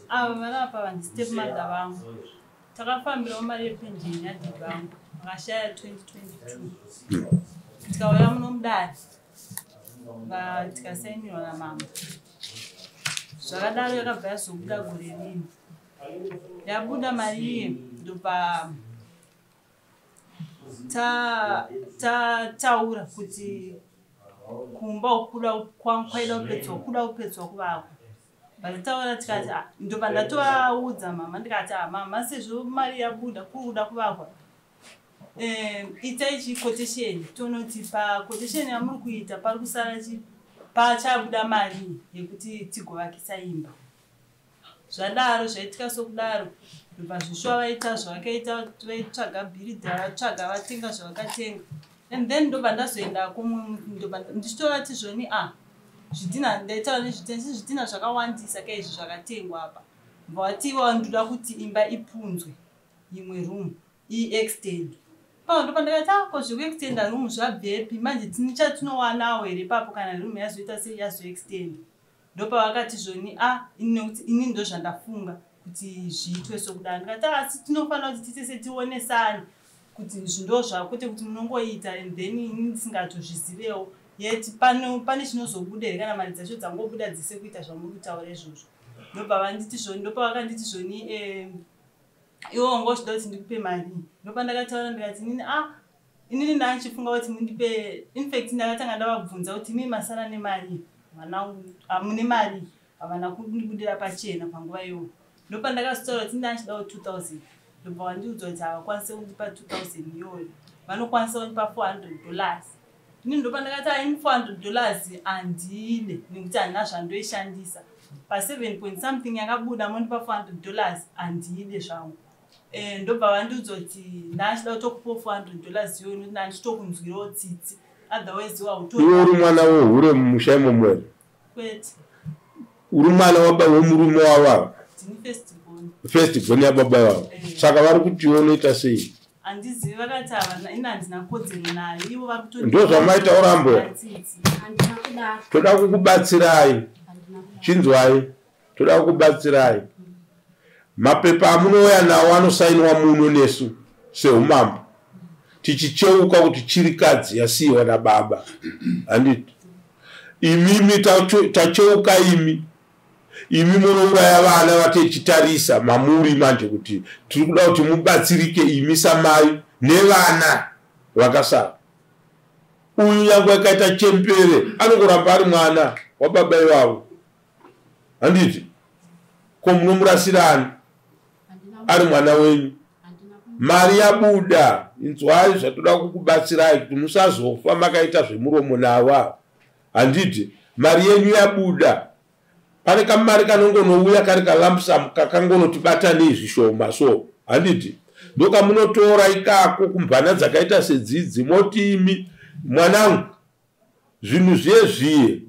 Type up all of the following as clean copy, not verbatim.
Ava vari apa ndistep mother vangu. Takafambirawo mari yepenjeni yadhadhi vangu vakashaya 2022. Tikauya muno mudare, tikasainirwa namama. Zvakadaro yakabva yazobuda gore rino. Yabuda mari iye, ndobva tataura kuti kumba kuda kwaida kupedzwa, kuda kupedzwa kuvakwa. Vatataura tikati, "Ah," ndobva ndatovaudza mama ndikati, "Ah, mama, sezvo mari yabuda kuri kuda kuvakwa, itai chiquotation, tonoti paquotation yamuri kuita pari kusara pachabuda mari yekuti tigovakisa imba." Zvadaro zvaitika sokudaro, ndobva zvishuwa vaita zvavakaita, vaitsvaga builder, vatsvaga, vatenga zvavakatenga, and then ndobva ndazoenda kumwe, ndobva ndichitovati zvoni, a zvidhina, ndaitaura nezvidhina, si zvidhina zvakawandisa kaizvi zvakatengwa apa. Mbavati ivo ndoda kuti imba ipunzwe, imwe room iextend pao. Ndopa ndakati, "Ah, ko zvekuextenda room zvabvepi manje? Tine chatinowanawo here ipapo kana room yazoita sei, yazoextend?" Ndopavakati zvoni, a nekuti ini ndo zvandafunga kuti zviitwe sokudaro. Ndikati, "Ah, asi tinofanira kuti tiite setionesane kuti zvindo zvako, kwete kuti munongoita and then ini ndisingatozvizivewo yet pane chinozobuda here kana mari dzacho dzangobuda dzise kuita zvamuri kutaura izvozvo." Ndobva vanditi zvoni, ndopavakanditi zvoni, "Iwe wanga uchida kuti ndikupe mari." Ndopandakataura ndikati inini, a inini ndandichifunga kuti mundipe. Infact ndakatanga ndavabvunza kuti, "Imii masara nemari mune mari?" Havana kundibudira pachena panguva iyoyo. Ndopandakazotaura kuti ndandichidawo 2000. Ndobva vandiudza kuti havakwanisi kundipa 2000 iyoyo, vanokwanisa kundipa $400. Ini ndopandakati, "Aini $400 handide nekuti handina zvandoishandisa. Pa7 point something yakabuda, mondipa $400, handide zvangu." Ndobva vandiudza kuti, "Ndachida kutokupa $400 iyoyo nekuti ndandichitokunzwirawo tsitsi, otherwise iwe uri mwana wehure mumusha imomo here?" Kwete. Uri mwana wemurume wavo? Ndini first born. First born yababa vavo? Eh. Saka vari kuti iwe unoita sei? Handizivi, vakati havana, ini handina kodzero nayo, ivo vari kuto Ndo zvamaitaura, mbuya? Tsitsi. Handina kudaro. Toda kukubatsirai. Handina kudaro. Chinzwai, toda kukubatsirai. Mapepa amunouya nawo anosainwa muno nesu seumambo, tichicheuka kuti chirikadzi yasiyiwa nababa, handiti? Imimi tacheuka imi munouraya vana vatechitarisa mamuri manje kuti tiri kuda kuti mubatsirike imi samai nevana vakasara. Uyu nyange akaita chembere anongoramba ari mwana wababa ivavo, handiti? Ko munomurasirani Handina. ari mwana wenyu? Handina. Mari yabuda, inzwai zvatoda kukubatsirai kuti musazofa makaita zvemuromo navo ava, handiti? Mari yenyu yabuda, pane kamari kanongonouya kari kalump sum kakangonotibatanei zvishoma so, handiti? Ndokamunotora ikako kumvana dzakaita sedzidzi, moti, "Imi mwanangu, zvinhu zviye zviye,"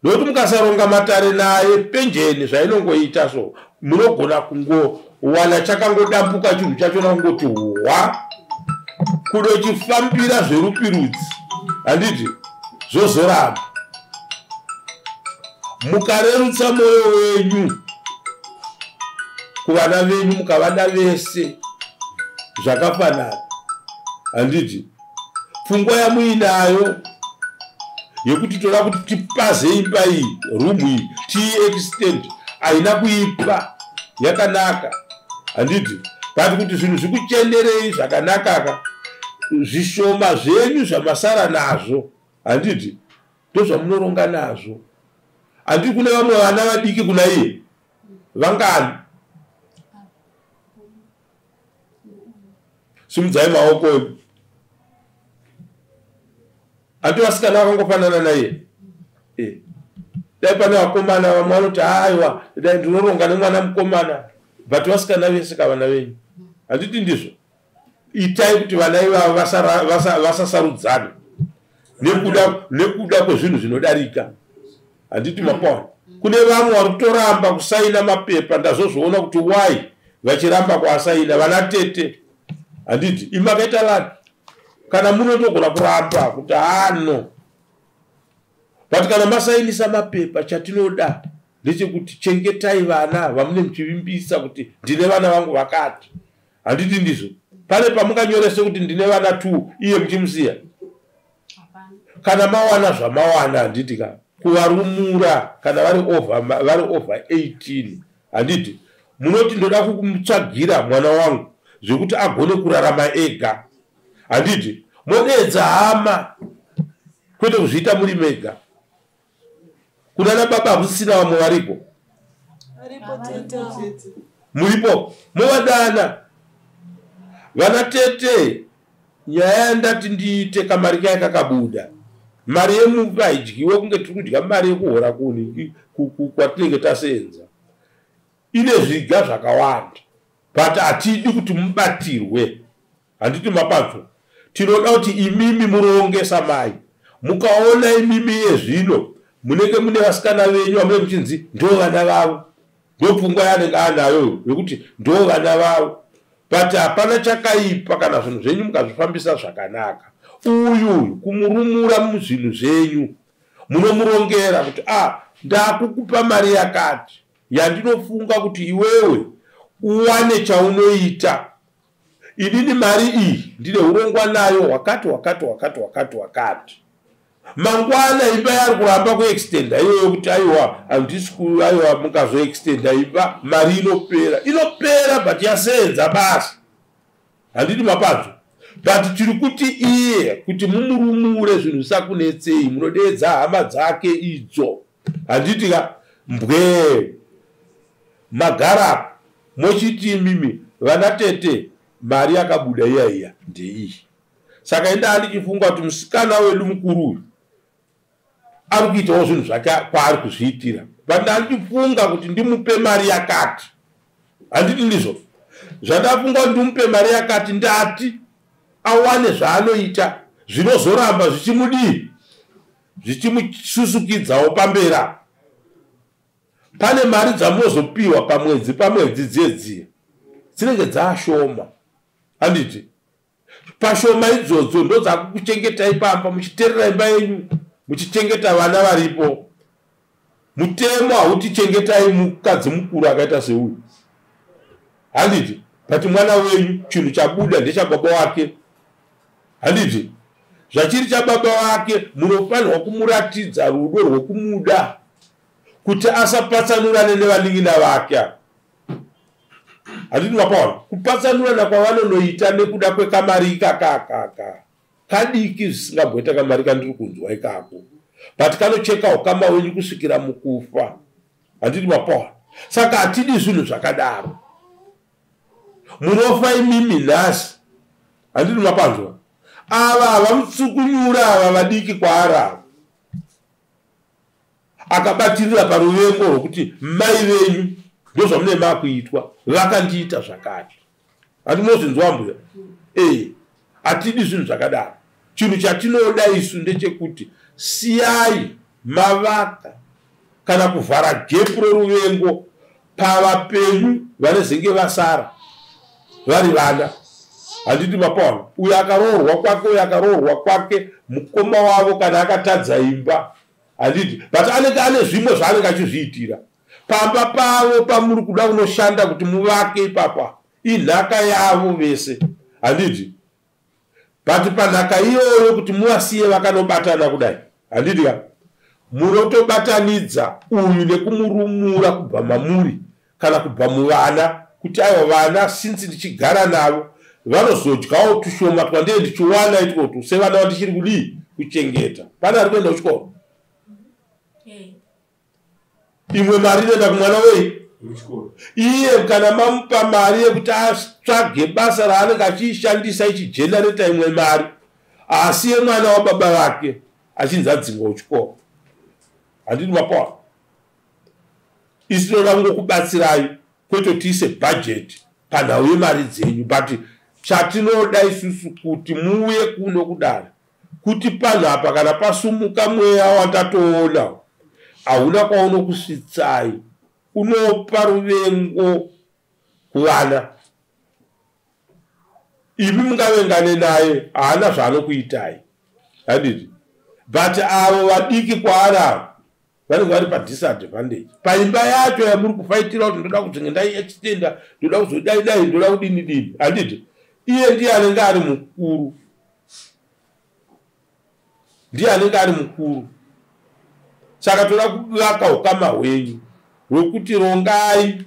nokuti mukasaronga matare naye penjeni zvainongoita so, munogona kungowana chakangodambuka chinhu chachona kungoti hwa kudochifambira zverupi rudzi, handiti? Zvozoramba. Mukarerutsa mwoyo wenyu kuvana venyu, mukavada vese zvakafanana, handiti? Pfungwa yamuinayo yekuti toda kuti tipaze imba iyi, room iyi tiextend, haina kuipa, yakanaka, handiti? But kuti zvinhu zvikuchenderei zvakanakaka, zvishoma zvenyu zvamasara nazvo, handiti ndozvamunoronga nazvo? Handiti kune vamwe vana vadiki kuna iye? Vangani? Simudzai maoko edu. Handi vasikana vakangofanana naiye? Dai pane vakomana, vamwe vanoti, "Aiwa, dai ndinoronga nemwana mukomana," but vasikana vese kavana venyu, handiti ndizvo? Itai kuti vana ivava vasasarudzana nekuda kwezvinhu zvinodarika, handiti mapaona? Kune vamwe vari kutoramba kusaina mapepa. Ndazozviona kuti why vachiramba kuasaina, vana tete, handiti? Imi makaita lani kana munotogona kuramba kuti hano, but kana masainisa mapepa, chatinoda Ndechekuti chengetai vana vamune muchivimbisa kuti ndine vana vangu vakati. Handiti ndizvo? Pane pamunganyorese kuti ndine vana 2 iye muchimusiya? Kana mawana zvamawana, handiti ka, kuvarumura kana vari over 18, handiti munoti ndoda kumutsvagira mwana wangu zvekuti agone kurarama ega, handiti modedza hama, kwete kuzviita muri mega. Kunana baba hakusisina vamwe variko? Aripo tete. Muripo, movadana vana tete. Nyaya yandati ndiite, kamari kaya kakabuda, mari yemufi haidyiwe kunge tiri kudya mari yekuhora kuni kwatinenge tasenza. Ine zviga zvakawanda, but hatidi kuti mubatirwe, handiti mapanzwa? Tinoda kuti imimi muronge samai. Mukaona imimi yezvino munenge mune vasikana venyu vamunenge muchinzi ndo vana vavo, ndopfungwa yaanenge anayo yekuti ndo vana vavo. But hapana chakaipa kana zvinhu zvenyu mukazvifambisa zvakanaka. Uyu kumurumura muzvinhu zvenyu, munomurongera kuti a ah, ndakukupa mari yakati yandinofunga kuti iwewe uwane chaunoita. Inini mari iyi ndine urongwa nayo hwakati hwakati hwakati hwakati hwakati. Mangwana imba yari kuramba kuextenda iyoyo kuti aiwa, handisi, aiwa, mukazoextenda imba mari inopera, inopera, but yasenza basa, handiti mapadzo? But tiri kuti iye kuti mumurumure zvinhu zvisakunetsei, munodedza hama dzake idzo, handiti ka? Mbwe magara mochiti imimi vana tete, mari yakabuda iya iya ndeiyi. Saka indaa ndichifunga kuti musikana wedu mukuru uyu ari kuitawo zvinhu zvake kwaari kuzviitira, but ndandichifunga kuti ndimupe mari yakati, handiti ndizvo zvandafunga kuti ndimupe mari yakati? Ndati awane zvaanoita zvinozoramba zvichimudii, zvichimususukidzawo pamberi apo. Pane mari dzamunozopiwa pamwedzi pamwedzi dziye dziye dzinenge dzaashoma, handiti? Pashoma idzodzo ndo dzakukuchengetai pamba, muchiterera imba yenyu, muchichengeta vana varipo. Mutemo hauti chengetai mukadzi mukuru akaita seuyu, handiti? But mwana wenyu, chinhu chabuda ndechababa wake, handiti? Zvachiri chababa wake, munofanirwa kumuratidza rudo rwekumuda kuti asapatsanurane nevanin'ina vake, handiti mapaona? Kupatsanurana kwavanonoita nekuda kwekamari ikakakaka kadiki zvisingamboita, kamari kandiri kunzwa ikako, but kanocheka ukama wenyu kusvikira mukufa, handiti mapaona? Saka hatidi zvinhu zvakadaro. Munofa imimi nhasi, handiti mapanzwa? Ava havamutsukunyura, ava vadiki kwaari ava akabatirira paruvengo rwokuti mai venyu ndozvamune makuitwa, vakandiita zvakati, handinozvinzwa mbuya? Ee, hatidi zvinhu zvakadaro. Chinhu chatinoda isu ndechekuti siyai mavaka kana kuvhara gap roruvengo pavapenyu vanezenge vasara vari vana, handiti mapaona? Uyo akaroorwa kwake, uyo akaroorwa kwake, mukoma wavo kana akatadza imba, handiti? But anenge ane zvimwe zvaanenge achizviitira pamba pavo pamuri kuda kunoshanda kuti muvake ipapa. Inhaka yavo vese, handiti? But panhaka iyoyo kuti muvasiye vakanobatana kudai, handiti ka, munotobatanidza uyu nekumurumura kubva mamuri kana kubva muvana kuti aiwa, vana since ndichigara navo vanozodyawo tushoma twandee ndichiwana itwotu sevana vandichiri kudii, kuchengeta. Pane ari kuenda kuchikoro? Imwe mari inoenda kumwana wei iye. Kana mamupa mari yekuti atsvage basa raanenge achiishandisa ichigenerate imwe mari, asiye mwana wababa vake achinzi adzingwa kuchikoro, handiti mapawa? Isi tinoda kungokubatsirai, kwete tiise bhajeti panhau yemari dzenyu, but chatinoda isusu kuti muuye kuno kudare kuti panhu apa kana pasumuka mweya wandatoona hauna kwaunokusvitsai, unopa ruvengo kuvana. Imi mungavengane naye, haana zvaanokuitai, handiti? But avo vadiki kwaari avo. Vanenge vari padisadvantage paimba yacho yamuri kufaitira kuti ndoda kudzinge ndaiextenda, ndoda kuzodai dai, ndoda kudini dini, handiti? Iye ndiye anenge ari mukuru, ndiye anenge ari mukuru. Saka toda kuvaka ukama hwenyu hwekuti rongai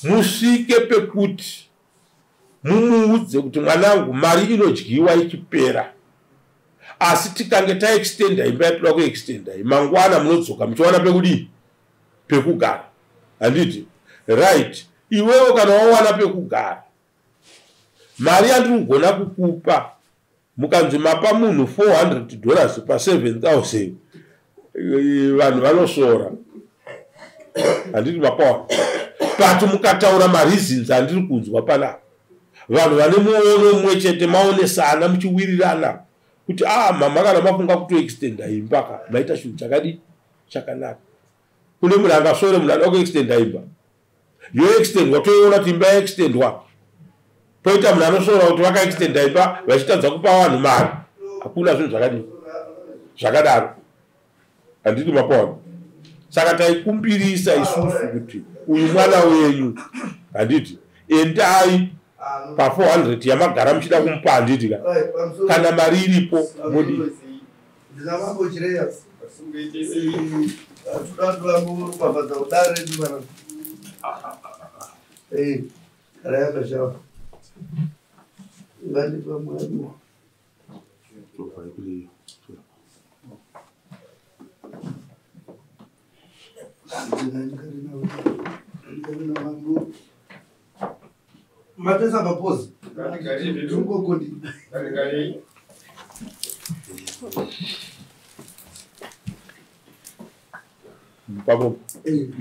musvike pekuti mumuudze kuti mwanangu, mari inodyiwa ichipera, asi tikange taextenda imba yatoda kuextenda, mangwana munodzoka muchiwana pekudii, pekugara, handiti? Right, iwewo kana wawana pekugara, mari yandiri kugona kukupa, mukanzi mapa munhu $400 pa7000, vanhu vanosora, handiti? Mapawana. But mukataura mareasons andiri kunzwa panapa, vanhu vane muono mumwe chete, maonesana muchiwirirana kuti a ah, mama, kana mafunga kutoextenda imba ka, maita chinhu chakadi chakanaka. Kune munhu angasore munhu anoda kuextenda imba, yoextendwa, toiona kuti imba yaextendwa, poita munhu anosora kuti vakaextenda imba vachitadza kupa vanhu mari? Hakuna zvinhu zvakadii zvakadaro, handiti? Mapaona. Saka taikumbirisa isusu kuti uyu mwana wenyu, handiti, endai pa400 yamagara muchida kumupa, handiti ka? Kana mari iripo modii? Ndina Mambo Chireya. Toda kuropafadza kudare redu kana kana yakashava vandipa Mwari. Matesa mapozi tungokondi.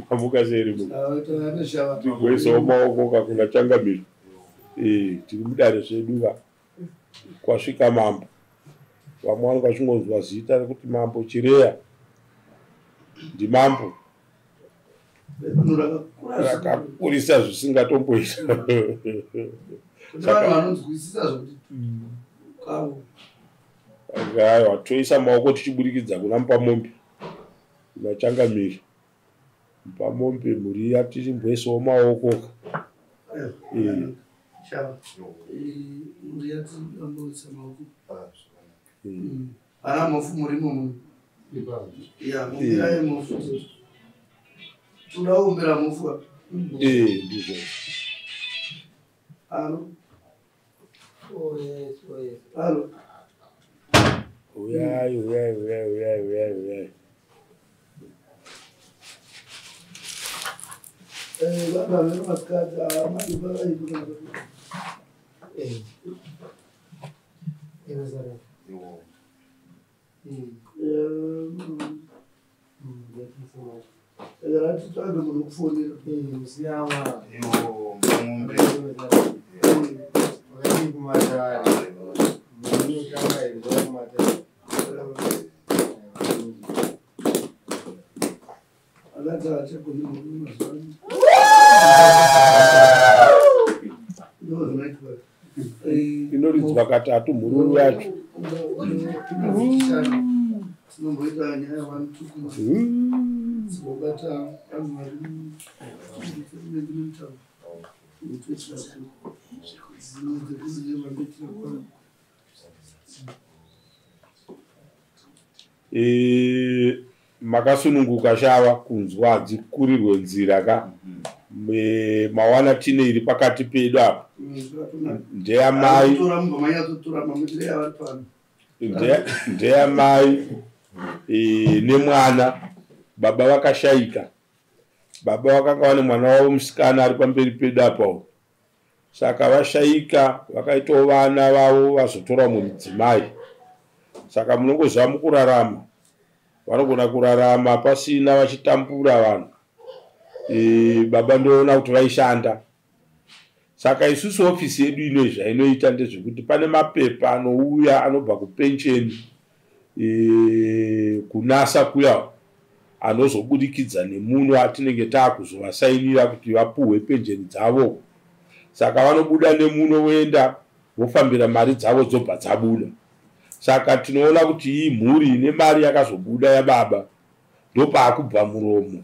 Mamuka sei? Tigoisawo maoko kakuna changamiro. Tiri mudare zvedu va, kwasvika mambo. Vamwe vanenge vachingonzwa zita rekuti Mambo Chireya, ndimambo rakakurisa zvisingatomboita. Vanonzwisisa zvokuti Aiwa, toisa maoko tichiburikidza kuna Mupamombe, kuna changamire Mupamombe, mhuri iya tichimboisawo maoko. Shava mhuri yatiamboisa maoko. Ana mofu murimo muno ya, mumbirai mofu, toda kuumbira mofu apa. Ndizvo. Alo. Oh yes, oh yes. Alo. Uyai, uyai, uyai, uyai, uyai, uyai. Baba vero masikati madipa vaito. Inozara. Saka ratitsvage munhu kufonera. Musiyamwa. Yo, mombe. Wakadii kumatare? Munotanga here zvakumatare? Akati haachagoni murume mazuva ano. Ndo zvinoitwa. Inoridzwa katatu mhururu yacho. Tinomboita nyaya one two kuma dzingobata vanhu vari mumutauro toitira dzimwe dzekuzive vandoitira kwangu. Makasununguka shava kunzwa, hadzikurirwe nzira ka. Mawana tine iri pakati pedu apa ndeyamai. Tora mubva manyatsotora mamuitire yavari pano. Ndeyamai nemwana. Baba vakashayika, baba vakanga vane mwana wavo musikana ari pamberi pedu apawo. Saka vashayika, vakaitawo vana vavo, vazotora mumwe mudzimai. Saka munongoziva mukurarama vanogona kurarama pasina, vachitambura vanhu. Baba ndoona kuti vaishanda. Saka isusu ofisi yedu ino zvainoita ndezvekuti pane mapepa anouya anobva kupensheni kunasa kuya, anozobudikidza nemuno atinenge taakuzovasainira kuti vapuhwe penjeni dzavo. Saka vanobuda nemuno voenda vofambira mari dzavo, dzobva dzabuda. Saka tinoona kuti iyi mhuri ine mari yakazobuda yababa. Ndopaakubva muromo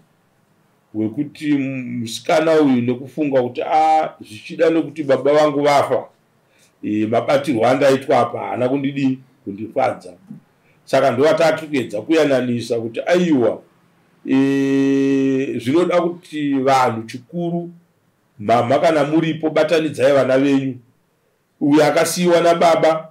wekuti musikana uyu nekufunga kuti a zvichida nekuti baba vangu vafa, mabatirwo andaitwa apa haana kundidii, kundifadza. Saka ndovatati kuedza kuyananisa kuti aiwa, zvinoda kuti vanhu chikuru, mama kana muripo, batanidzai vana venyu. Uyu akasiyiwa nababa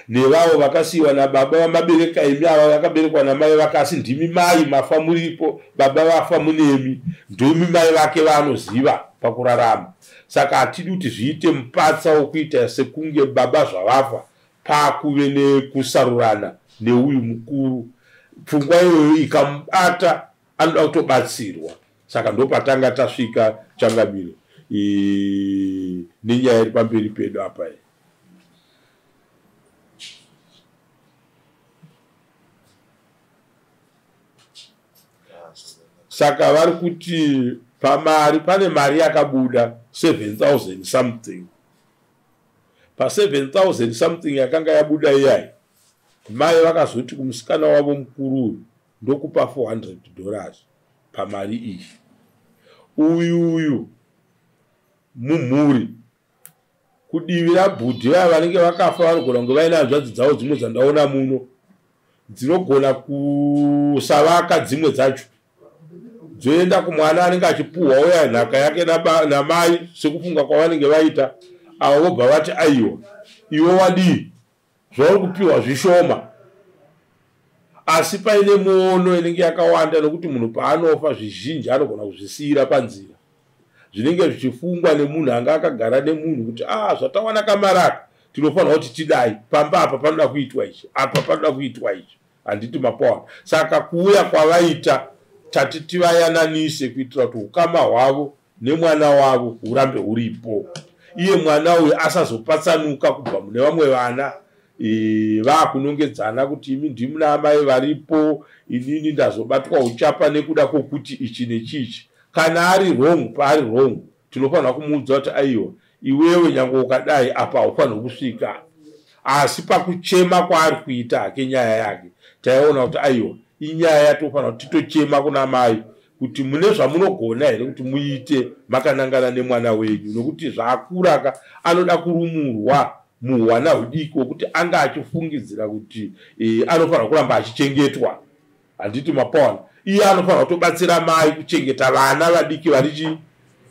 nevavo vakasiyiwa nababa vamabereka imi, ava vakaberekwa namai vake, asi ndimi mai mafa muripo, baba vafa munemi, ndomi mai vake vaanoziva pakurarama. Saka hatidi kuti zviite mupatsa wokuita sekunge baba zvavafa pakuve nekusarurana neuyu mukuru. Pfungwa iyoyo ikamubata anoda kutobatsirwa. Saka ndopatanga tasvika, changamire, nenyaya iri pamberi pedu apa iyi. Saka vari kuti pamari pane mari yakabuda 7000 something. Pa7000 something yakanga yabuda iyai, mai vakazoti kumusikana wavo mukuru uyu, ndokupa $400 pamari iyi. Uyuyu mumhuri kudivi rabhudhi vaya vanenge vakafa vanogona kunge vaine hanzvadzi dzavo dzimwe dzandaona muno, dzinogona kusavaka, dzimwe dzacho dzoenda kumwana anenge achipuhwa uya nhaka yake namai sekufunga kwavanenge vaita. Avo vobva vati aiwa, iwe wadii, zvauri kupiwa zvishoma, asi paine muono inenge yakawanda, nokuti munhu paanofa zvizhinji anogona kuzvisiyira panzira, zvinenge zvichifungwa nemunhu anga akagara nemunhu kuti a zvatawana kamaraka tinofanira kuti tidai pamba apa, panoda kuitwa ichi, apa panoda kuitwa ichi, handiti mapawana? Saka kuuya kwavaita, tati tivayananise kuitira kuti ukama hwavo nemwana wavo hurambe huripo, iye mwana uyu asazopatsanuka kubva mune vamwe vana, vaakunongedzana kuti imi ndimuna amai varipo, inini ndazobatwa uchapa nekuda kwokuti ichi nechichi. Kana ari wrong, paari wrong tinofanira kumuudza kuti aiwa, iwewe nyange ukadai apa haufaniri kusvika. Asi pakuchema kwaari kuita hake nyaya yake, taiona kuti aiwa, inyaya yatofanira kuti titochema kuna mai kuti mune zvamunogona here kuti muite makanangana nemwana wenyu, nokuti zvaakuraka anoda kurumurwa muhwana hudiki hwokuti anga achifungidzira kuti anofanira kuramba achichengetwa, handiti mapawana? Iye anofanira kutobatsira mai kuchengeta vana vadiki varichi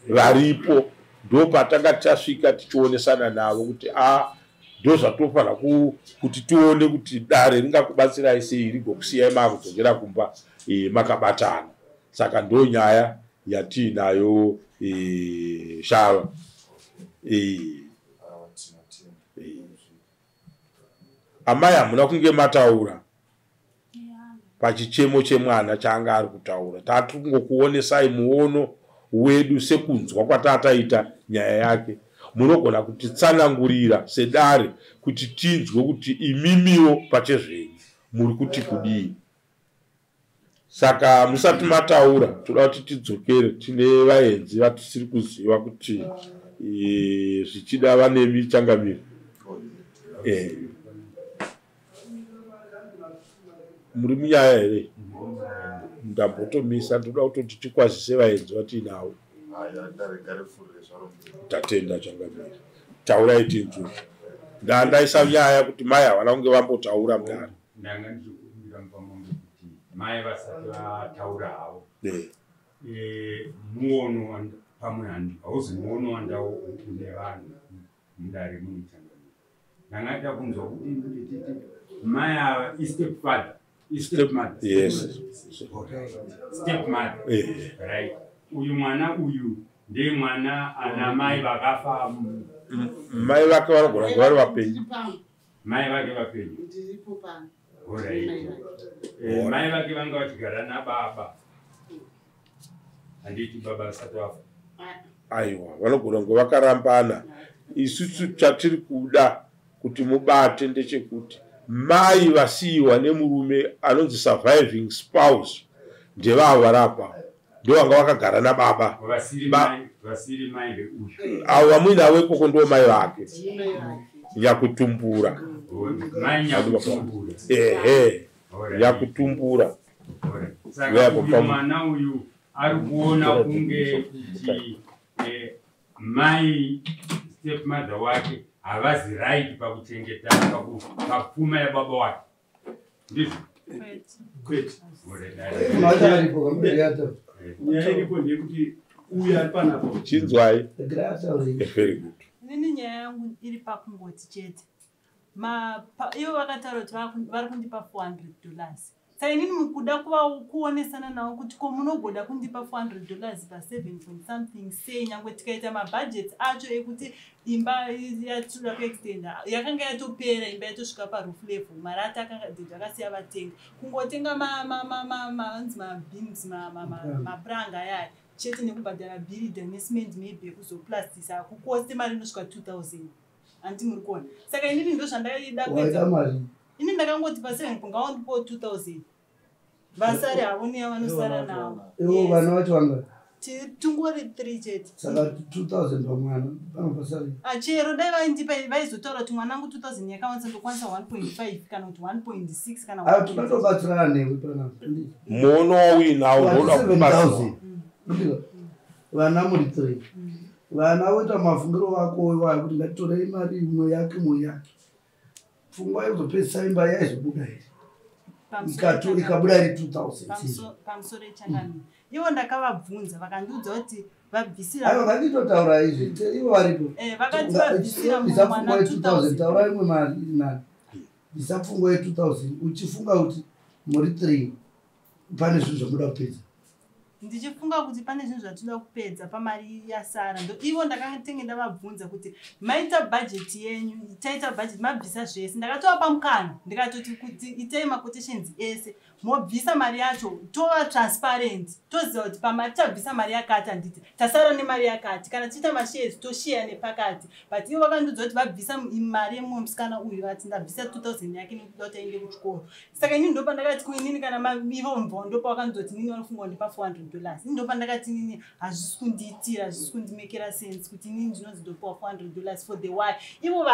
varipo. Ndo patanga tichasvika tichionesana navo kuti a ndo zvatofanira kuti tione kuti dare ringakubatsirai sei rigokusiyai maakudzokera kumba makabatana. Saka ndo nyaya yatiinayo, shava. Amai, hamuna kunge mataura pachichemo chemwana chaanga ari kutaura. Tati kungokuonesai muono wedu sekunzwa kwatataita nyaya yake. Munogona kutitsanangurira sedare kuti tinzwe kuti imimiwo pachezvenyu muri kuti kudii. Saka musati mataura, toda kuti tidzokere, tine vaenzi vatisiri kuziva kuti zvichida vanemi, changamire. Muri munyaya here? Ndambotomisa, ndoda kutoti tikwazise vaenzi vatiinavo. Tatenda, changamire. Taurai tinzwe. Ndandaisa nyaya kuti mai havana kunge vambotaura mudare. Ndanga ndichikumbira mupamambo kuti mai vasati vataura havo, muono pamwe hauzi muono wandawo une vanhu mudare muno, changamire. Ndanga ndida kunzwa kuti titi mai ava istep father, istep mother? Yes. Step mother, right? Uyu mwana uyu ndiye mwana ana mai vakafa? Mai vake vanogona kunge vari vapenyu. Mai vake vapenyu? Ndiripo pano. Alright. Mai vake vanga vachigara nababa, handiti, baba vasati vafa? Aiwa, vanogona kunge vakarambana. Isusu chatiri kuda kuti mubate ndechekuti mai vasiyiwa nemurume anonzi surviving spouse ndevavo vari apa, ndovanga vakagara nababa. Vasiri mai, vasiri mai veuyu? Avo vamuinavo ikoko ndo mai vake nyakutumbura. Mai nyakutumbura. Ehe. Alright. Nyakutumbura. Alright. Saka uyu mwana uyu ari kuona kunge kuti mai stepmother wake havazi right pakuchengeta papfuma yababa wake. Ndizvo? Kwete. Nyaya iripo ndeyekuti uyu ari panapo. Chinzwai. Very good. Inini nyaya yangu iri pakungoti chete. Ivo vakataura kuti vari kundipa $400. Saka inini mukuda kuonesana navo kuti ko munogoda kundipa $400 pa 7 point something sei, nyangwe tikaita mabudgets acho ekuti imba yatinoda kuextenda yakanga yatopera, imba yatosvika paroof level, marata akasiya vatenga. Kungotenga manzi mabeams, mapuranga ayaya chete nekubhadhara bhiridha necement maybe yekuzoplastisa kukoste mari inosvika 2000. Handiti muri kuona? Saka inini ndozvandaida kuedza. Ini ndakangoti pa 7 ngawandipawo 2000. Vasari havo neya vanosara navo. Ivo vana vacho vanga tungori 3 chete. Saka 2000 pamwana panopasari. Chero dai vaindipa vaizotaura kuti mwanangu 2000 yakawandisa ndokwanisa 1.5 kana kuti 1.6 kana. Ayo tinotobatsirana newe panapa. Muono wauinawo unoda kubatsirwa. Vana muri 3. Vana voita mafungiro ako iwayo kuti ngatitorei mari imwe yake imwe yake. Pfungwa yekuzopedzisa imba yaizobuda here? Ikabuda iri 2000. Pamusoro echangamire. Ivo ndakavabvunza vakandiudza kuti vabvisira. Aiwa nganditotaura izvi ivo varipo. Vakati vabvisira mwana 2000. Taura imwe mari iri nani. Bvisa pfungwa ye 2000 uchifunga kuti muri 3 pane zvinhu zvamuda kupedza. Ndichifunga kuti pane zvinhu zvatinoda kupedza pamari yasara. Ivo ndakatenge ndavabvunza kuti maita bhajeti yenyu, taita bhajeti mabvisa zvese. Ndakatovapa mukana ndikatoti kuti itai maquotations ese mobvisa mari yacho tova transparent, toziva kuti pamari tabvisa mari yakati handiti tasara nemari yakati, kana tichiita mashares tosheya nepakati. But ivo vakandiudza kuti vabvisa mari yemumwe musikana uyu, vati ndabvisa 2000 yake nekuda kuti aende kuchikoro. Saka inini ndopandakati kuinini kana ivo mvo ndopavakandiudza kuti inini vanofunga kundipa $400. Ini ndopandakati inini hazvisi kundiitira, hazvisi kundimekera sense kuti inini ndinonzi ndopiwa $400 for the why. Ivo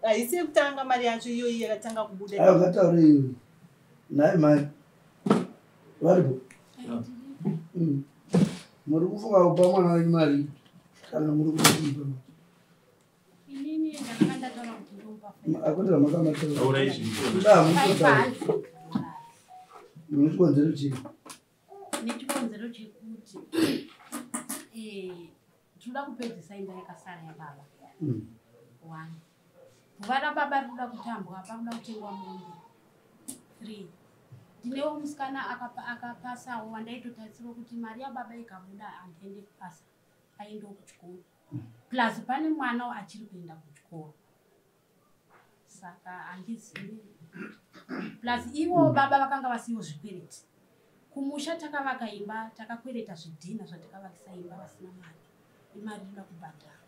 haisi yekutanga mari yacho iyoyi yakatanga kubuda. Aiwa ngataure iyoyi. Nhai mai varipo? Muri kufunga kupa mwana wenyu mari kana muri kupa? Inini ndakanga ndataura kuti ndomupa. Akundira makamataura. Ndamutotaura. Muchikonzero chii? Nechikonzero chekuti tinoda kupedzisa imba yakasara yababa. 1. Guva rababa rinoda kutambwa, pakuda kutengwa mombe. 3. Ndinewo musikana akapasawo wandaitotarisirwa kuti mari yababa ikabuda handiende kupasa aendewo kuchikoro. Plus pane mwana achiri kuenda kuchikoro. Saka handizivi. Plus ivo baba vakanga vasiwo zvikwereti. Kumusha takavaka imba, takakwereta zvidhina zvatakavakisa imba vasina mari. Imari inoda kubhadhara.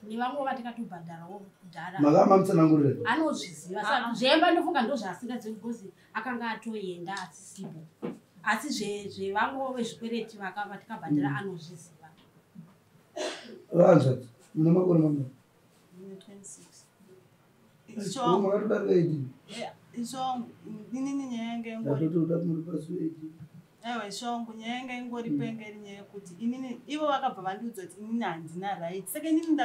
Nevamwe vatakatobhadharawo kudhara. Makamamutsanangurira? Anozviziva. Saka zvemba ndofunga ndozvaasingazivi because akanga atoenda asisipo. Asi zvevamwe vezvikwereti vatakabhadhara anozviziva. Vanzvadzi, mune makore mangani? 26. Makatodarika 18? Ishongo, inini nyaya yanga ingori. Ndatotoda muri pasi pe 18. Aiwa ishongo, nyaya yanga ingoripo yanga iri nyaya yekuti inini ivo vakabva vandiudza kuti inini handina right. Saka inini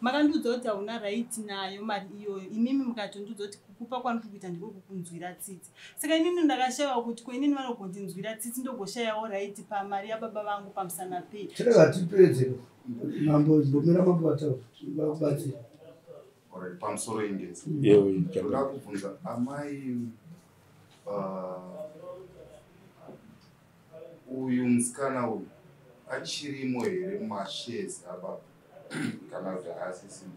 makandiudza kuti hauna right nayo mari iyoyo. Imimi mukatondiudza kuti kukupa kwandiri kuita ndiko kukunzwira tsitsi. Saka inini ndakashayiwa kuti ko inini vanogondinzwira tsitsi ndogoshayawo right pamari yababa vangu pamusana pei. Chirega tipedze. Mambo mbomira mambo vataura vakubatsira. Pamusoro ingezi. Ndoda kubvunza amai uyu musikana uyu achirimo here mumashares ababa kana kuti haasisimo?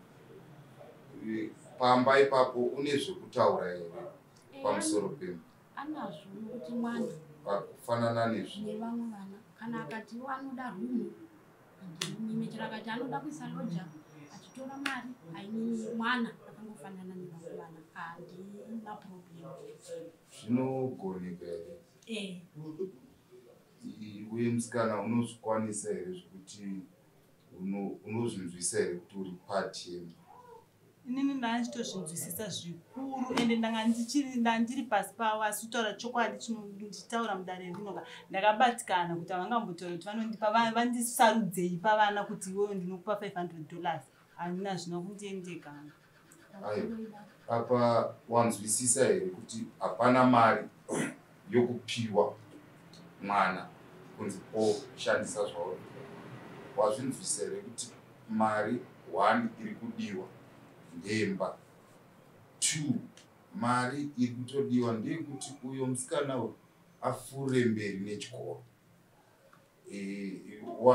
Pamba ipapo une zvekutaura here pamusoro pemba? Anazvo nokuti mwana pakufanana nezvi nevamwe vana kana akati anoda rumu handimunyime, akati anoda kuisa loja achitora mari aini mwana akangofanana nevamwe vana handina problem. Zvinogoneka here? Iwe musikana unozvikwanisa here zvekuti unozvinzwisa here kuti uri pati yemba? Inini ndanga ndichitozvinzwisisa zvikuru, ende ndanga ndiri pasi pavo, asi kutaura chokwadi ndichitaura mudare rinoka ndakabatikana kuti havangambotaura kuti vanondipa, vandisarudzei pavana kuti iwewe ndinokupa $500. Handina, zvina kundiendeka. Aiwa, apa wanzwisisa here kuti hapana mari yokupiwa mwana kunzi oshandisa zvauri? Wazvinzwisisa here kuti mari one iri kudiwa ndemba, two mari iri kutodiwa ndeyekuti uyo musikana uyu afure mberi nechikoro?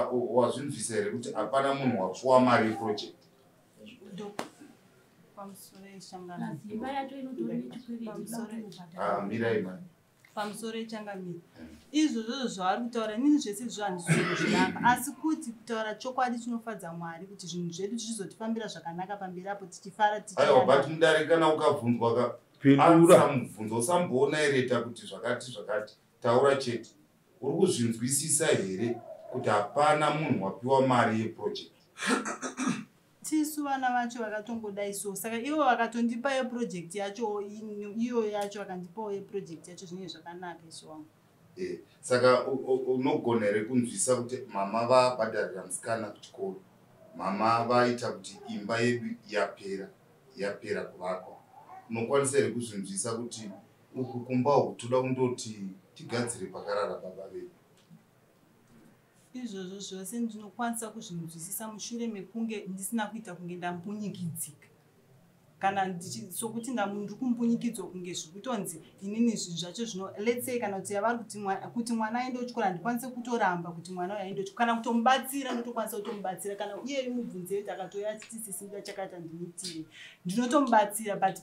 Wazvinzwisisa here kuti hapana munhu wapuwa mari yeproject? Pamusoro yechangamire. Imba yacho inotori nechikwereti. Ah, mirai mani. Pamusoro yechangamire, izvozvozvo zvavari kutaura, inini zvese izvo handisi kuzviramba, asi kuti kutaura chokwadi chinofadza Mwari, kuti zvinhu zvedu zvizotifambira zvakanaka pamberi apo, tichifara. Aiwa, but mudare kana ukabvunzwa ka, Pindura. Answer mubvunzo, usamboona ireta kuti zvakati zvakati, taura chete. Uri kuzvinzwisisa here kuti hapana munhu wapiwa mari yeproject? Tisu vana vacho vakatongodai so, saka ivo vakatondipa yeproject yacho, iyo yacho vakandipawo yeproject yacho, zvinenge zvakanaka, ishe wangu. Saka unogona here kunzwisa kuti mama vabhadharira musikana kuchikoro, mama vaita kuti imba yedu yapera kuvakwa? Unokwanisa here kuzvinzwisa kuti uku kumba uku toda kundoti tigadzire pakarara baba vedu? Izvozvo zvose ndinokwanisa kuzvinzwisisa mushure mekunge ndisina kuita kunge ndambunyikidzika, kana sokuti ndiri kumbunyikidzwa kunge zviri kutonzi inini zvinhu zvacho zvino, let's say, kana kuti yavari kuti mwana aende kuchikoro, handikwanisi kutoramba kuti mwana uyu aende kuchikoro, kana kutomubatsira, ndotokwanisa kutomubatsira. Kana iye mubvunze kuti akatouya achiti, "Sisi, ndoda chakati, handimuitire," ndinotomubatsira. But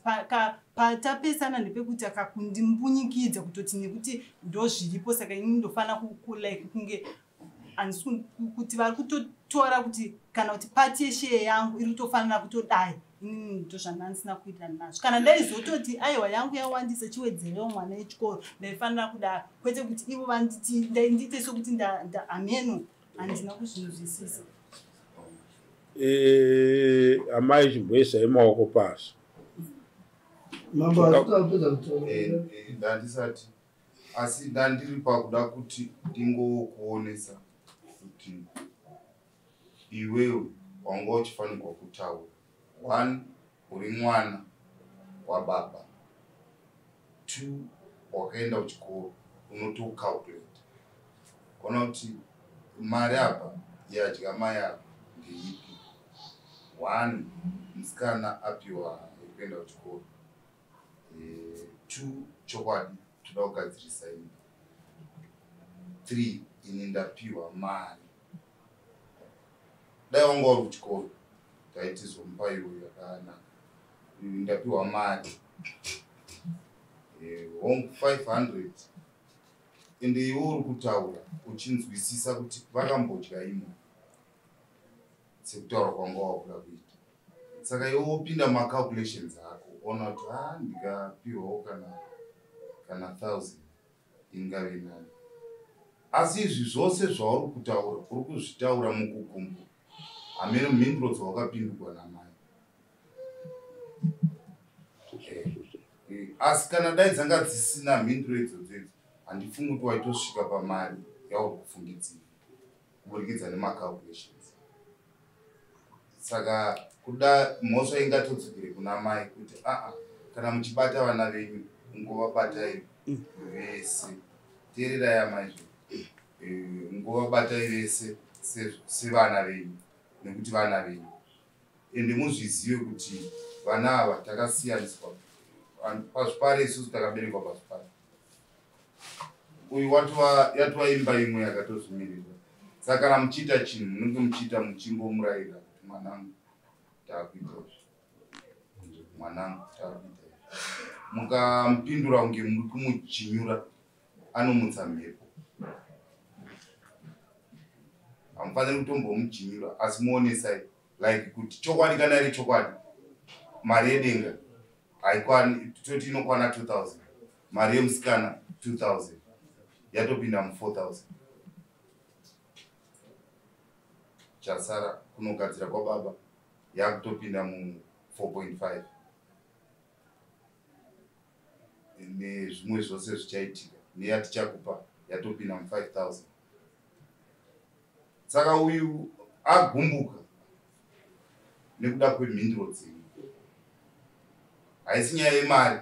patapesana ndepekuti akakundimbunyikidza kutoti nekuti ndo zviripo, saka inini ndofanira like kunge handisi kuti vari kutotora kuti kana kuti part yeshare yangu iri kutofanira kutodai. Inini ndo zvandandisina kuwirirana nazvo. Kana ndaizototi, "Aiwa, yangu yawandisa, chiwedzerewo mwana wechikoro," ndaifanira kudaro, kwete kuti ivo vanditi ndiite sokuti hameno, handina kuzvinzwisisa. Amai, chimboisai maoko pasi. Mambo, hatitapedza kutaura. Ndandisati, asi ndandiri pakuda kuti ndingokuonesa kuti iwewe wanga uchifanirwa kutaura. One, uri mwana wababa. Two, wakaenda kuchikoro, unotocalculate ona kuti mari apa yadya mai apa ndeipi. One, musikana apiwa yekuenda kuchikoro. Two, chokwadi toda kugadzirisa imba. Three, ini ndapiwa mari. Dai wanga uri kuchikoro, taitizomupa iwe yakanaka. Ndapiwa mari, hongu, 500, ende iwe uri kutaura uchinzwisisa kuti vakambodya imwe, sekutaura kwanga wakuda kuita. Saka iwe wopinda mumacalculations ako, ona kuti ha, ndikapiwawo kana 1000 ingave nani. Asi izvi zvose zvauri kutaura, uri kuzvitaura mukugumbu, hamene mhinduro dzawakapindurwa namai. Asi kana dai dzanga dzisina mhinduro idzodzo idzo, handifungi kuti waitosvika pamari yauri kufungidzira kuburikidza nemacalculations. Saka kuda mhosva ingatodzokere kuna mai kuti aa, kana muchibata vana venyu, ungovabatai vese. Teererai amai zve, ungovabatai vese sevana venyu, nekuti vana venyu. Ende muzvizive kuti vana ava takasiyaniswa pazvipare. Isusu takaberekwa pazvipare. Uyu watova yatova imba imwe yakatozvimirira. Saka kana muchiita chinhu, munenge muchiita muchingomurayira kuti, "Mwanangu, taakuita izvi. Mwanangu, taakuita izvi." Mukamupindura kunge muri kumujinyura, anomutsa mhepo. Hamufaniri kutombomujinyura, asi muonesai like kuti chokwadi, kana iri chokwadi, mari yedenga haikwani, toti inokwana 2000, mari yemusikana 2000, yatopinda mu4000. Chasara kunogadzira kwababa, yakutopinda mu 4.5 nezvimwe zvose zvichaitika neyatichakupa yatopinda mu 5000. Saka uyu agumbuka nekuda kwemhinduro dzenyu. Haisi nyaya yemari,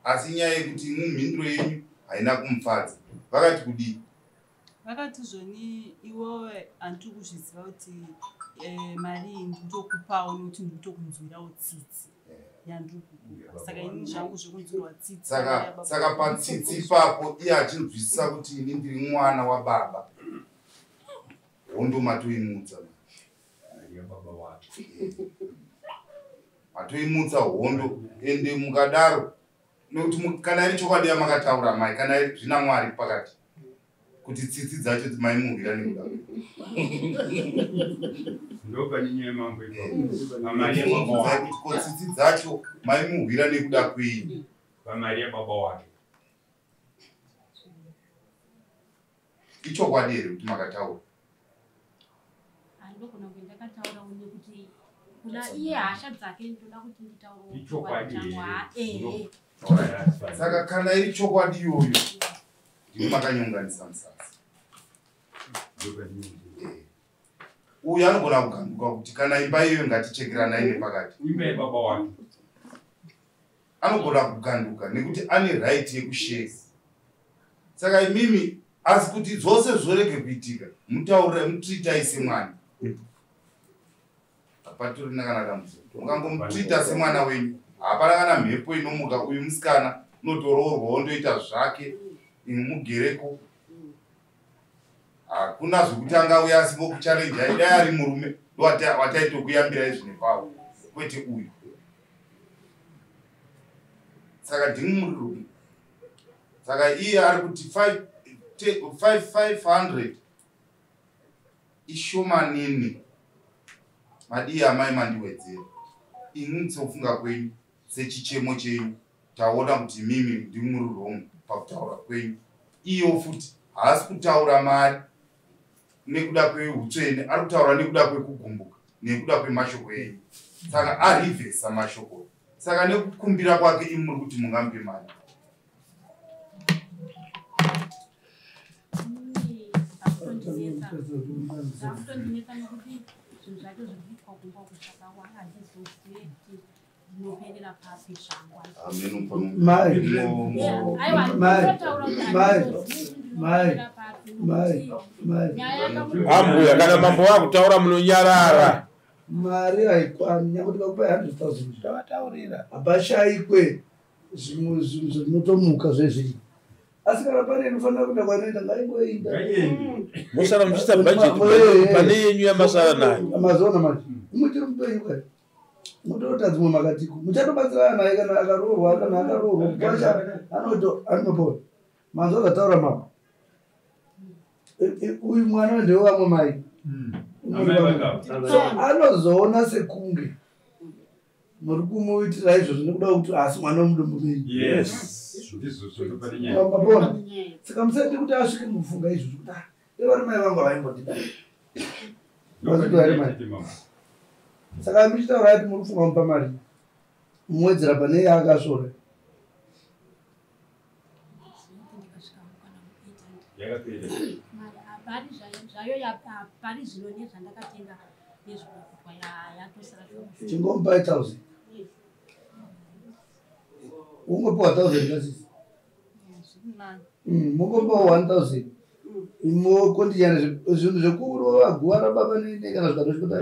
asi nyaya yekuti mhinduro yenyu haina kumufadza. Vakati kudii? Vakati zvoni iwewe handiri kuzviziva kuti mari iyi ndinotokupawo nekuti ndinotokunzwirawo tsitsi yandiri kukupa. Saka ini zvangu zvekunzwirwa tsitsi. Saka patsitsi ipapo iye achinzwisisa kuti ini ndiri mwana wababa. Hondo matoimutsa. Matoimutsa hondo ende mukadaro nekuti kana iri chokwadi yamakataura mai, kana zvina Mwari pakati kuti tsitsi dzacho maimuhwira nekuda. Ko tsitsi dzacho maimuhwira nekuda kwei? Pamari yababa wake. Ichokwadi here kuti makataura? Andogona kunge ndakataura nekuti kuna iye hasha dzake ndoda kuti nditaure Ichokwadi here? Saka kana iri chokwadi iyoyo ndimi makanyonganisa musasa. Uyu anogona kuganduka kuti kana imba iyoyo ngatichekeranai nepakati. Imba yebaba wake. Anogona kuganduka nekuti ane right yekushare. Saka imimi asi kuti zvose zvorege kuitika mutaurira mutritai semwana. Hapatorina kana dambudziko. Mukangomutrita semwana wenyu hapana kana mhepo inomuka. Uyu musikana unotoroorwa wondoita zvake mugereko. Hakuna zvekuti angauya asingokuchallenge dai ari murume wataitokuyambirai zvine pawo kwete uyu. Saka ndimi muri rume. Saka iye ari kuti 500 ishomanini. Madii amai mandiwedzera. Ini sekufunga kwenyu sechichemo chenyu taona kuti mimi ndimi muri wrong pakutaura kwenyu. Iyo futi haasi kutaura mari nekuda kweutsvene, ari kutaura nekuda kwekugumbuka nekuda kwemashoko enyu. Saka arivhesa mashoko. Saka nekukumbira kwake imi muri kuti mungamupe mari. Zvakutondinetsa nekuti zvinhu zvacho zviri kuitwa kumba uku zvakawanda, handizozive kuti ndinoperera papi zvangu. Mai. Aiwa, Mai. ndinotaura kuti Mai. handizozivi kuti Mai. ndinoperera papi Mai. nekuti Mai. nyaya yakamuti Ambuya kana mambo wakutaura munonyarara. Mari haikwani nyange tikakupai 100,000 Tavataurira. hapashaikwe zvimwe zvinhu zvinotomuka zvezvii. Asi kana pane inofanira kuenda kwanoenda ngaingoenda. Musara muchiita budget pane yenyu yamasara nayo. Mazoona manje muchiri mupenyu kai mutota dzimwe makatiko muchatobatsirana naye kana akaroorwa kana akaroorwa kwasha anoto anopona. Manzwa zvataura mama. Uyu mwana ndewamwe mai. Amai vakafa. So anozoona sekunge muri kumuitira izvozvo nekuda kwekuti asi mwana wemudumbu menyu. Yes. Ndizvo zvotopane nyaya. Mapona. Saka musaite kuti asvike mukufunga izvozvo kuti ah, dai vari mai vangu havaimbondidai. Ndopane nyaya chete mambo. Saka muchitaura ati muri kufunga mupa mari muwedzera pane yaakasvora. ndikasvika mukana mu 800 Yakapera. mari hapari zvayo pari zvino nezvandakatenga nezvinokutwa yatosara shoma. Chingomupai 1000. Ungopiwa 1000 kasisi. Zviri nani. Mungopiwa 1000. Mokondiyana zvinhu zvekurova guva rababa nene kana zvikatosvika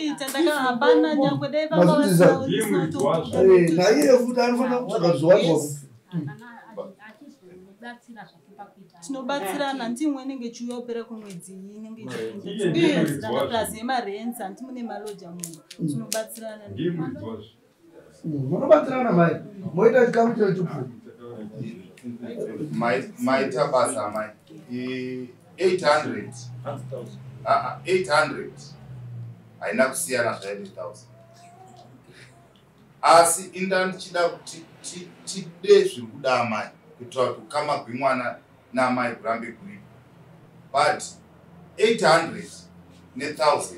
Ita ndakahapana nyangwe dai vanga Mazvinzisa? vasina kutokuta. Naiye futi anofanira kutsvaga zviwanzwa kufi. Hapana achizobatsira zvake pakuita. Tinobatsirana hanti imwe inenge ichiuya kupera kwemwedzi iyi inenge Iye ndiye muridzi ichibatsirana wazvo. plus yemarents hanti mune maloja mumba tinobatsirana. Ndiye muridzi wazvo. Munobatsirana mai moita chikamu chero chipfupi. Maita basa amai. 800. 800 haina kusiyana zvayo ne1000. Asi inda ndichida kuti tide zviri kuda amai kuitira kuti ukama hwemwana naamai hurambe huripo. But 800 ne1000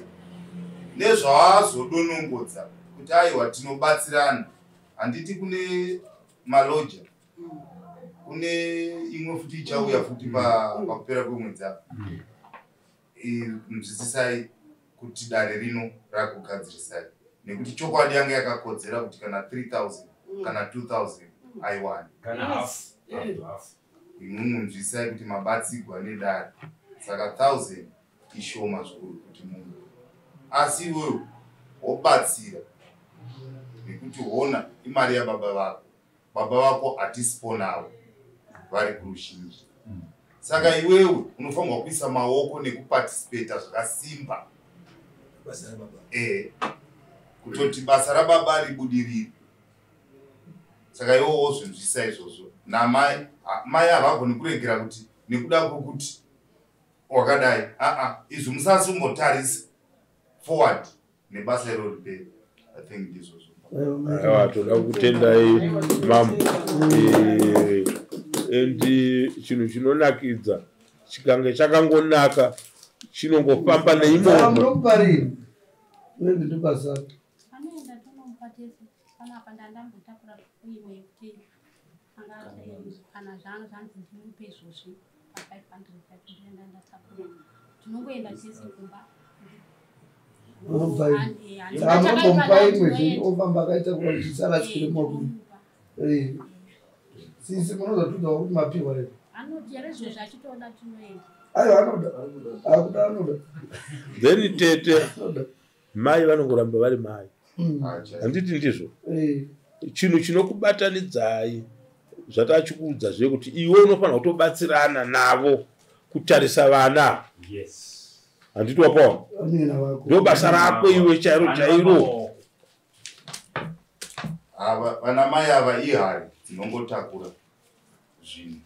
Nezvawazodonongodza kuti aiwa tinobatsirana, handiti kune maloja, kune imwe futi ichauya futi pakupera kwemwedzi apa. Nzwisisai kuti dare rino rakugadzirisai, nekuti chokwadi yanga yakakodzera kuti kana 3000 kana 2000 aiwani. Kana half, half to half. Imwimwi nzwisisai kuti mabatsigwa nedare, saka 1000 ishoma zvikuru kuti munhu, asi iwewe wobatsira nekuti hona imari yababa vako, baba vako hatisipo navo vari kuruzhinji, saka iwewe unofanirwa kuisa maoko nekupatisipeta zvakasimba kutoti basa rababa ribudirire. Saka iwewe wozvinzwisa izvozvo namai, mai havagoni kuregera kuti nekuda kwekuti wakadai, aa izvi musasumbotarisa forward nebasa iro riperi. I think ndizvozvo. Aiwa, toda kutendai mambo. And chinhu chinonakidza chikange chakangonaka chinongofamba neimomo. Munomupariri maybe ndobasa. Anoenda, tonomupa tese panapa. Ndandambotakura imwe yekuti anga kana zvanga zvanzi ndimupe izvozvi pa500 yacho, ndenda ndatakura, tinongoenda tese kumba. Unobva imwe. Saka munombomupa imwe zvenyu, ofamba akaitakura kuti isarasikire mumakumbo. Sisi munozotudzawo kuti mapiwa here? Anoti here izvozvi achitoda tinoenda. Aiwa, anoda, akuda, anoda. Then tete, Anoda. mai vanongoramba vari mai, handiti ndizvo? Chinhu chinokubatanidzai zvatachikuudza zvekuti iwe unofanira kutobatsirana navo kutarisa vana. Yes. Handiti wapaona? Vanina vako. Ndo basa rako iwe chairo chairo. Ava vana mai ava ihari dzinongotakura zvinhu,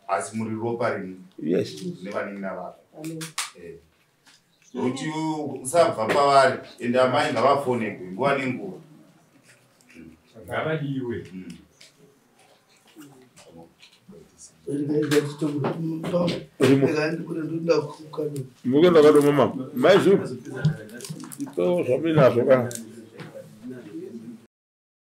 asi muri ropa rimwe nevanin'ina vako. Nokuti iwe usabva pavari, ende amai ngavafonekwe nguva nenguva. Ngavadiwe. Rimo. Mukuenda kadoma mama mai zvipo ipo zvamuinazvo ka.